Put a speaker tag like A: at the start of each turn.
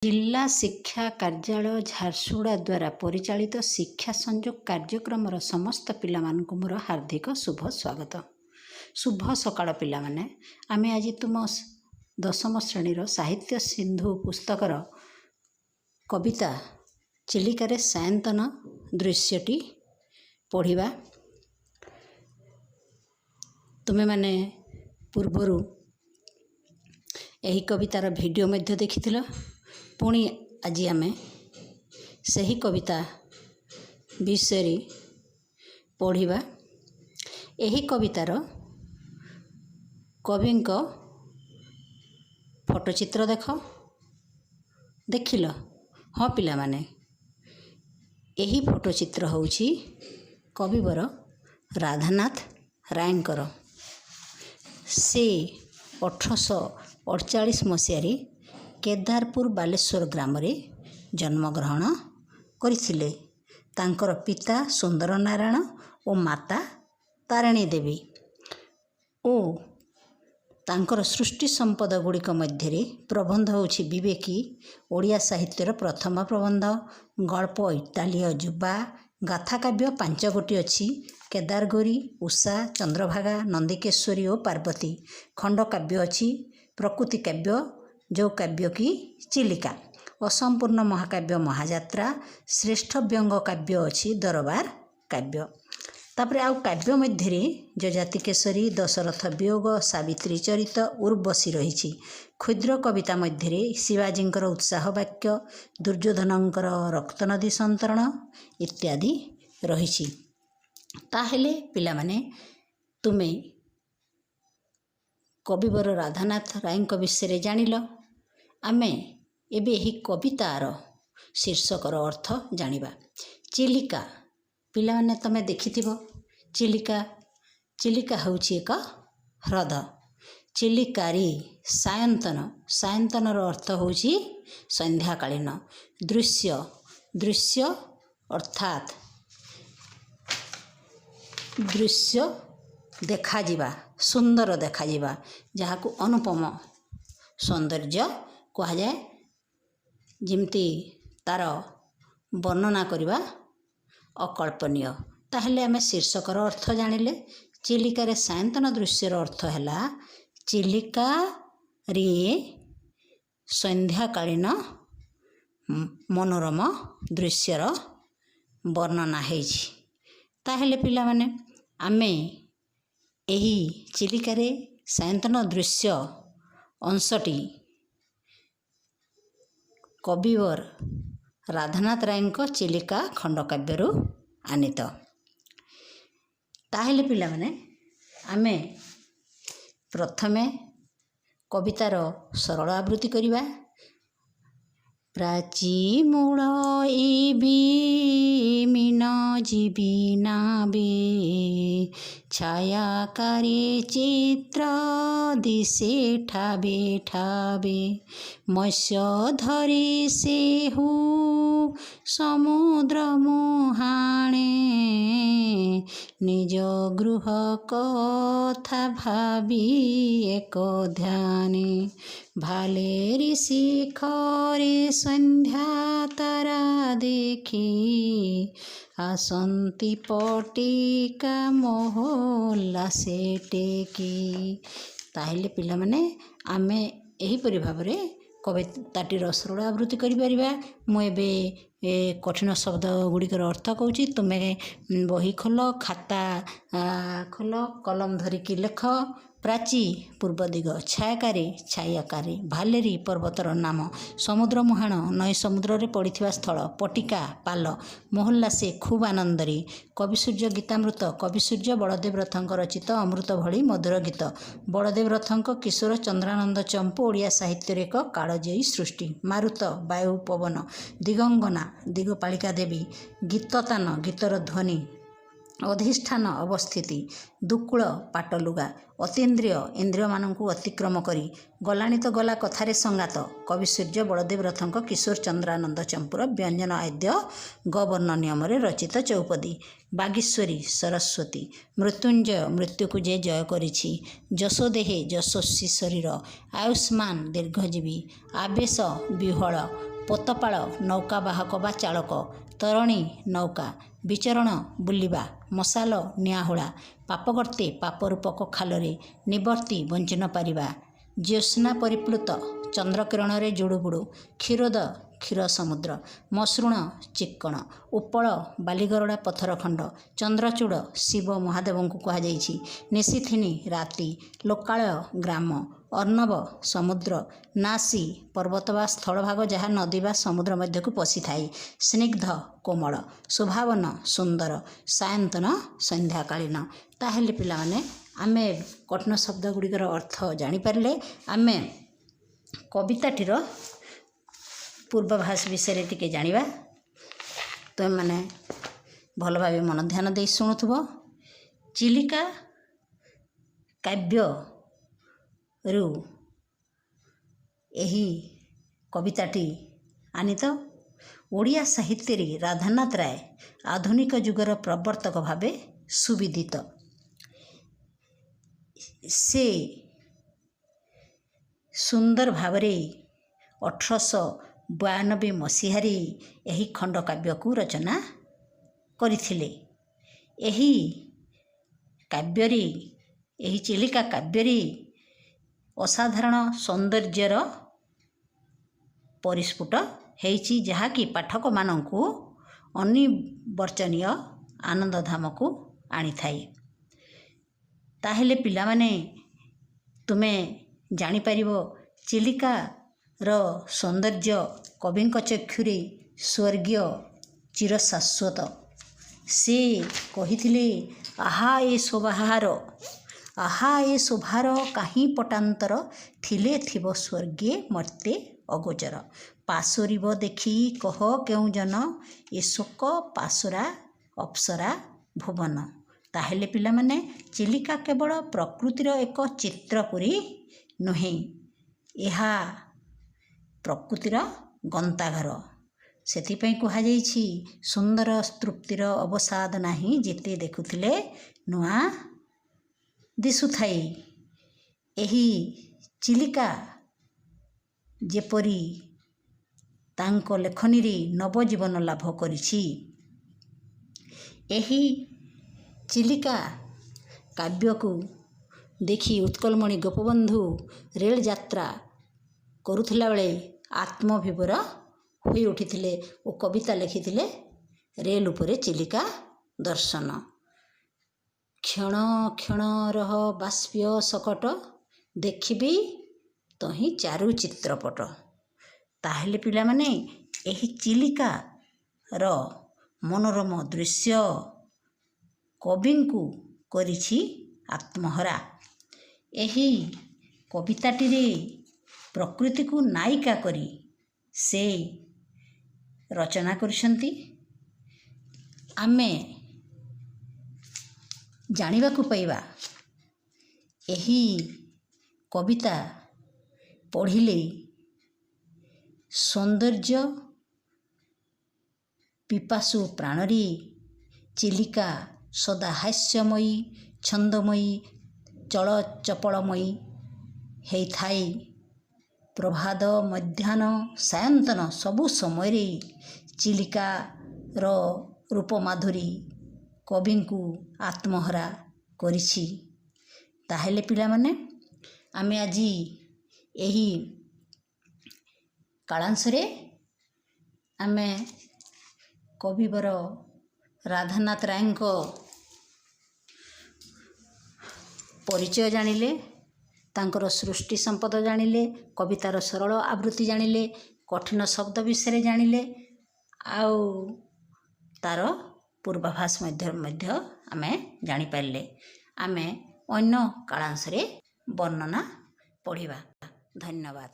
A: ଜିଲ୍ଲା ଶିକ୍ଷା କାର୍ଯ୍ୟାଳୟ ଝାରସୁଗୁଡ଼ା ଦ୍ୱାରା ପରିଚାଳିତ ଶିକ୍ଷା ସଂଯୋଗ କାର୍ଯ୍ୟକ୍ରମର ସମସ୍ତ ପିଲାମାନଙ୍କୁ ମୋର ହାର୍ଦ୍ଦିକ ଶୁଭ ସ୍ୱାଗତ। ଶୁଭ ସକାଳ ପିଲାମାନେ। ଆମେ ଆଜି ତୁମ ଦଶମ ଶ୍ରେଣୀର ସାହିତ୍ୟ ସିନ୍ଧୁ ପୁସ୍ତକର କବିତା ଚିଲିକାରେ ସାୟନ୍ତନ ଦୃଶ୍ୟଟି ପଢ଼ିବା। ତୁମେମାନେ ପୂର୍ବରୁ ଏହି କବିତାର ଭିଡ଼ିଓ ମଧ୍ୟ ଦେଖିଥିଲ। ପୁଣି ଆଜି ଆମେ ସେହି କବିତା ବିଷୟରେ ପଢ଼ିବା। ଏହି କବିତାର କବିଙ୍କ ଫଟୋଚିତ୍ର ଦେଖ। ଦେଖିଲ? ହଁ ପିଲାମାନେ, ଏହି ଫଟୋଚିତ୍ର ହେଉଛି କବିବର ରାଧାନାଥ ରାୟଙ୍କର। ସେ 1848 ମସିହାରେ କେଦାରପୁର ବାଲେଶ୍ୱର ଗ୍ରାମରେ ଜନ୍ମଗ୍ରହଣ କରିଥିଲେ। ତାଙ୍କର ପିତା ସୁନ୍ଦର ନାରାୟଣ ଓ ମାତା ତାରିଣୀ ଦେବୀ ଓ ତାଙ୍କର ସୃଷ୍ଟି ସମ୍ପଦ ଗୁଡ଼ିକ ମଧ୍ୟରେ ପ୍ରବନ୍ଧ ହେଉଛି ବିବେକୀ, ଓଡ଼ିଆ ସାହିତ୍ୟର ପ୍ରଥମ ପ୍ରବନ୍ଧ, ଗଳ୍ପ ଇଟାଲୀୟ ଯୁବା, ଗାଥାକାବ୍ୟ 5 ଗୋଟି ଅଛି: କେଦାରଗୌରୀ, ଉଷା, ଚନ୍ଦ୍ରଭାଗା, ନନ୍ଦିକେଶ୍ୱରୀ ଓ ପାର୍ବତୀ। ଖଣ୍ଡକାବ୍ୟ ଅଛି ପ୍ରକୃତି କାବ୍ୟ, ଯେଉଁ କାବ୍ୟ କି ଚିଲିକା। ଅସମ୍ପୂର୍ଣ୍ଣ ମହାକାବ୍ୟ ମହାଯାତ୍ରା। ଶ୍ରେଷ୍ଠ ବ୍ୟଙ୍ଗ କାବ୍ୟ ଅଛି ଦରବାର କାବ୍ୟ। ତାପରେ ଆଉ କାବ୍ୟ ମଧ୍ୟରେ ଯଯାତି କେଶରୀ, ଦଶରଥ ବିୟୋଗ, ସାବିତ୍ରୀ ଚରିତ, ଉର୍ବଶୀ ରହିଛି। କ୍ଷୁଦ୍ର କବିତା ମଧ୍ୟରେ ଶିବାଜୀଙ୍କର ଉତ୍ସାହ ବାକ୍ୟ, ଦୁର୍ଯ୍ୟୋଧନଙ୍କର ରକ୍ତନଦୀ ସନ୍ତରଣ ଇତ୍ୟାଦି ରହିଛି। ତାହେଲେ ପିଲାମାନେ, ତୁମେ କବିବର ରାଧାନାଥ ରାୟଙ୍କ ବିଷୟରେ ଜାଣିଲ। ଆମେ ଏବେ ଏହି କବିତାର ଶୀର୍ଷକର ଅର୍ଥ ଜାଣିବା। ଚିଲିକା, ପିଲାମାନେ, ତୁମେ ଦେଖିଥିବ ଚିଲିକା। ଚିଲିକା ହେଉଛି ଏକ ହ୍ରଦ। ଚିଲିକାରେ ସାୟନ୍ତନ, ସାୟନ୍ତନର ଅର୍ଥ ହେଉଛି ସନ୍ଧ୍ୟାକାଳୀନ। ଦୃଶ୍ୟ, ଦୃଶ୍ୟ ଅର୍ଥାତ୍ ଦୃଶ୍ୟ ଦେଖାଯିବା, ସୁନ୍ଦର ଦେଖାଯିବା, ଯାହାକୁ ଅନୁପମ ସୌନ୍ଦର୍ଯ୍ୟ କୁହାଯାଏ, ଯେମିତି ତା'ର ବର୍ଣ୍ଣନା କରିବା ଅକଳ୍ପନୀୟ। ତାହେଲେ ଆମେ ଶୀର୍ଷକର ଅର୍ଥ ଜାଣିଲେ। ଚିଲିକାରେ ସାୟନ୍ତନ ଦୃଶ୍ୟର ଅର୍ଥ ହେଲା ଚିଲିକାରେ ସନ୍ଧ୍ୟାକାଳୀନ ମନୋରମ ଦୃଶ୍ୟର ବର୍ଣ୍ଣନା ହେଇଛି। ତାହେଲେ ପିଲାମାନେ, ଆମେ ଏହି ଚିଲିକାରେ ସାୟନ୍ତନ ଦୃଶ୍ୟ ଅଂଶଟି କବିବର ରାଧାନାଥ ରାୟଙ୍କ ଚିଲିକା ଖଣ୍ଡକାବ୍ୟରୁ ଆନୀତ। ତାହେଲେ ପିଲାମାନେ, ଆମେ ପ୍ରଥମେ କବିତାର ସରଳ ଆବୃତ୍ତି କରିବା। ପ୍ରାଚୀ ମୂଳ ଇବି ମୀନ ଯିବି ନାବେ, ଛାୟାକାରୀ ଚିତ୍ର ଦିଶେ ଠାବେ ଠାବେ। ମତ୍ସ୍ୟ ଧରି ସେହୁ ସମୁଦ୍ର ମୁହାଣେ, ନିଜ ଗୃହ କଥା ଭାବି ଏକ ଧ୍ୟାନେ। ଭାଲେରି ଶିଖରେ ସନ୍ଧ୍ୟା ତାରା ଦେଖି, ଆସନ୍ତି ପଟିକା ମହୋଲ୍ଲାସେ ଟେକି। ତାହେଲେ ପିଲାମାନେ, ଆମେ ଏହିପରି ଭାବରେ କବିତାଟିର ସରଳ ଆବୃତ୍ତି କରିପାରିବା। ମୁଁ ଏବେ ଏ କଠିନ ଶବ୍ଦ ଗୁଡ଼ିକର ଅର୍ଥ କହୁଛି। ତୁମେ ବହି ଖୋଲ, ଖାତା ଖୋଲ, କଲମ ଧରିକି ଲେଖ। ପ୍ରାଚୀ ପୂର୍ବ ଦିଗ, ଛାୟାକାରୀ ଛାଇ ଆକାରରେ, ଭାଲେରୀ ପର୍ବତର ନାମ, ସମୁଦ୍ର ମୁହାଣ ନଈ ସମୁଦ୍ରରେ ପଡ଼ିଥିବା ସ୍ଥଳ, ପଟିକା ପାଲ, ମହୋଲ୍ଲାସେ ଖୁବ୍ ଆନନ୍ଦରେ, କବିସୂର୍ଯ୍ୟ ଗୀତାମୃତ, କବିସୂର୍ଯ୍ୟ ବଳଦେବ ରଥଙ୍କ ରଚିତ ଅମୃତ ଭଳି ମଧୁର ଗୀତ, ବଳଦେବ ରଥଙ୍କ କିଶୋର ଚନ୍ଦ୍ରାନନ୍ଦ ଚମ୍ପୁ ଓଡ଼ିଆ ସାହିତ୍ୟରେ ଏକ କାଳଜୟୀ ସୃଷ୍ଟି, ମାରୁତ ବାୟୁ ପବନ, ଦିଗଙ୍ଗନା ଦିଗପାଳିକା ଦେବୀ, ଗୀତତାନ ଗୀତର ଧ୍ୱନି। ଅଧିଷ୍ଠାନ ଅବସ୍ଥିତି, ଦୁକୁଳ ପାଟଲୁଗା, ଅତୀନ୍ଦ୍ରିୟ ଇନ୍ଦ୍ରିୟମାନଙ୍କୁ ଅତିକ୍ରମ କରି, ଗଲାଣି ତ ଗଲା କଥାରେ ସଙ୍ଗାତ, କବିସୂର୍ଯ୍ୟ ବଳଦେବ ରଥଙ୍କ କିଶୋର ଚନ୍ଦ୍ରାନନ୍ଦ ଚମ୍ପୁର ବ୍ୟଞ୍ଜନ ଆଦ୍ୟ ଗ ବର୍ଣ୍ଣ ନିୟମରେ ରଚିତ ଚୌପଦୀ, ବାଗୀଶ୍ୱରୀ ସରସ୍ୱତୀ, ମୃତ୍ୟୁଞ୍ଜୟ ମୃତ୍ୟୁକୁ ଯେ ଜୟ କରିଛି, ଯଶୋଦେହେ ଯଶସ୍ୱୀ ଶରୀର, ଆୟୁଷ୍ମାନ ଦୀର୍ଘଜୀବୀ, ଆବେଶ ବିହ୍ୱଳ, ପୋତପାଳ ନୌକାବାହକ ବା ଚାଳକ, ତରଣୀ ନୌକା, ବିଚରଣ ବୁଲିବା, ମଶାଲ ନିଆଁହୁଳା, ପାପଗର୍ତ୍ତେ ପାପ ରୂପକ ଖାଲରେ, ନିବର୍ତ୍ତି ବଞ୍ଚି ନ ପାରିବା, ଜ୍ୟୋତ୍ସ୍ନା ପରିପ୍ଲୁତ ଚନ୍ଦ୍ରକିରଣରେ ଜୁଡ଼ୁବୁଡ଼ୁ, କ୍ଷୀରୋଦ କ୍ଷୀର ସମୁଦ୍ର, ମସୃଣ ଚିକ୍କଣ, ଉପଳ ବାଲିଗରଡ଼ା ପଥର ଖଣ୍ଡ, ଚନ୍ଦ୍ରଚୂଡ଼ ଶିବ ମହାଦେବଙ୍କୁ କୁହାଯାଇଛି, ନିଶିଥିନୀ ରାତି, ଲୋକାଳୟ ଗ୍ରାମ, ଅର୍ଣ୍ଣବ ସମୁଦ୍ର, ନାସୀ ପର୍ବତ ବା ସ୍ଥଳଭାଗ ଯାହା ନଦୀ ବା ସମୁଦ୍ର ମଧ୍ୟକୁ ପଶିଥାଏ, ସ୍ନିଗ୍ଧ କୋମଳ, ଶୋଭାବନ ସୁନ୍ଦର, ସାୟନ୍ତନ ସନ୍ଧ୍ୟାକାଳୀନ। ତାହେଲେ ପିଲାମାନେ, ଆମେ କଠିନ ଶବ୍ଦ ଗୁଡ଼ିକର ଅର୍ଥ ଜାଣିପାରିଲେ। ଆମେ କବିତାଟିର ପୂର୍ବାଭାସ ବିଷୟରେ ଟିକେ ଜାଣିବା। ତୁମେମାନେ ଭଲ ଭାବେ ମନ ଧ୍ୟାନ ଦେଇ ଶୁଣୁଥିବ। ଚିଲିକା କାବ୍ୟରୁ ଏହି କବିତାଟି ଆନୀତ। ଓଡ଼ିଆ ସାହିତ୍ୟରେ ରାଧାନାଥ ରାୟ ଆଧୁନିକ ଯୁଗର ପ୍ରବର୍ତ୍ତକ ଭାବେ ସୁବିଦିତ। ସେ ସୁନ୍ଦର ଭାବରେ 1892 ମସିହାରେ ଏହି ଖଣ୍ଡକାବ୍ୟକୁ ରଚନା କରିଥିଲେ। ଏହି କାବ୍ୟରେ, ଏହି ଚିଲିକା କାବ୍ୟରେ ଅସାଧାରଣ ସୌନ୍ଦର୍ଯ୍ୟର ପରିସ୍ଫୁଟ ହେଇଛି, ଯାହାକି ପାଠକମାନଙ୍କୁ ଅନିବର୍ଚନୀୟ ଆନନ୍ଦଧାମକୁ ଆଣିଥାଏ। ତାହେଲେ ପିଲାମାନେ, ତୁମେ ଜାଣିପାରିବ ଚିଲିକାର ସୌନ୍ଦର୍ଯ୍ୟ କବିଙ୍କ ଚକ୍ଷୁରେ ସ୍ୱର୍ଗୀୟ, ଚିରଶାଶ୍ୱତ। ସେ କହିଥିଲେ, ଆହା ଏ ଶୋଭାର, ଆହା ଏ ଶୋଭାର କାହିଁ ପଟାନ୍ତର, ଥିଲେ ଥିବ ସ୍ୱର୍ଗେ ମର୍ତ୍ତ୍ୟେ ଅଗୋଚର। ପାଶୋରିବ ଦେଖି କହ କେଉଁ ଜନ, ଏ ଶୋକ ପାଶୋରା ଅପ୍ସରା ଭୁବନ। ତାହେଲେ ପିଲାମାନେ, ଚିଲିକା କେବଳ ପ୍ରକୃତିର ଏକ ଚିତ୍ରପରି ନୁହେଁ, ଏହା ପ୍ରକୃତିର ଗନ୍ତାଘର। ସେଥିପାଇଁ କୁହାଯାଇଛି, ସୁନ୍ଦର ତୃପ୍ତିର ଅବସାଦ ନାହିଁ, ଯେତେ ଦେଖୁଥିଲେ ନୂଆ ଦିଶୁଥାଇ। ଏହି ଚିଲିକା ଯେପରି ତାଙ୍କ ଲେଖନୀରେ ନବଜୀବନ ଲାଭ କରିଛି। ଏହି ଚିଲିକା କାବ୍ୟକୁ ଦେଖି ଉତ୍କଳମଣି ଗୋପବନ୍ଧୁ ରେଳ ଯାତ୍ରା କରୁଥିଲା ବେଳେ ଆତ୍ମବିଭୋର ହୋଇ ଉଠିଥିଲେ ଓ କବିତା ଲେଖିଥିଲେ ରେଲ ଉପରେ ଚିଲିକା ଦର୍ଶନ। କ୍ଷଣ କ୍ଷଣ ରହ ବାଷ୍ପୀୟ ଶକଟ, ଦେଖିବି ତହିଁ ଚାରୁ ଚିତ୍ରପଟ। ତାହେଲେ ପିଲାମାନେ, ଏହି ଚିଲିକାର ମନୋରମ ଦୃଶ୍ୟ କବିଙ୍କୁ କରିଛି ଆତ୍ମହରା। ଏହି କବିତାଟିରେ ପ୍ରକୃତିକୁ ନାୟିକା କରି ସେ ରଚନା କରିଛନ୍ତି। ଆମେ ଜାଣିବାକୁ ପାଇବା, ଏହି କବିତା ପଢ଼ିଲେ ସୌନ୍ଦର୍ଯ୍ୟ ପିପାସୁ ପ୍ରାଣରେ ଚିଲିକା ସଦା ହାସ୍ୟମୟୀ, ଛନ୍ଦମୟୀ, ଚଳଚପଳମୟୀ ହେଇଥାଏ। ପ୍ରଭାତ, ମଧ୍ୟାହ୍ନ, ସାୟନ୍ତନ ସବୁ ସମୟରେ ଚିଲିକାର ରୂପ ମାଧୁରୀ କବିଙ୍କୁ ଆତ୍ମହରା କରିଛି। ତାହେଲେ ପିଲାମାନେ, ଆମେ ଆଜି ଏହି କାଳାଂଶରେ ଆମେ କବିବର ରାଧାନାଥ ରାୟଙ୍କ ପରିଚୟ ଜାଣିଲେ, ତାଙ୍କର ସୃଷ୍ଟି ସମ୍ପଦ ଜାଣିଲେ, କବିତାର ସରଳ ଆବୃତ୍ତି ଜାଣିଲେ, କଠିନ ଶବ୍ଦ ବିଷୟରେ ଜାଣିଲେ, ଆଉ ତା'ର ପୂର୍ବାଭାସ ମଧ୍ୟ ଆମେ ଜାଣିପାରିଲେ। ଆମେ ଅନ୍ୟ କାଳାଂଶରେ ବର୍ଣ୍ଣନା ପଢ଼ିବା। ଧନ୍ୟବାଦ।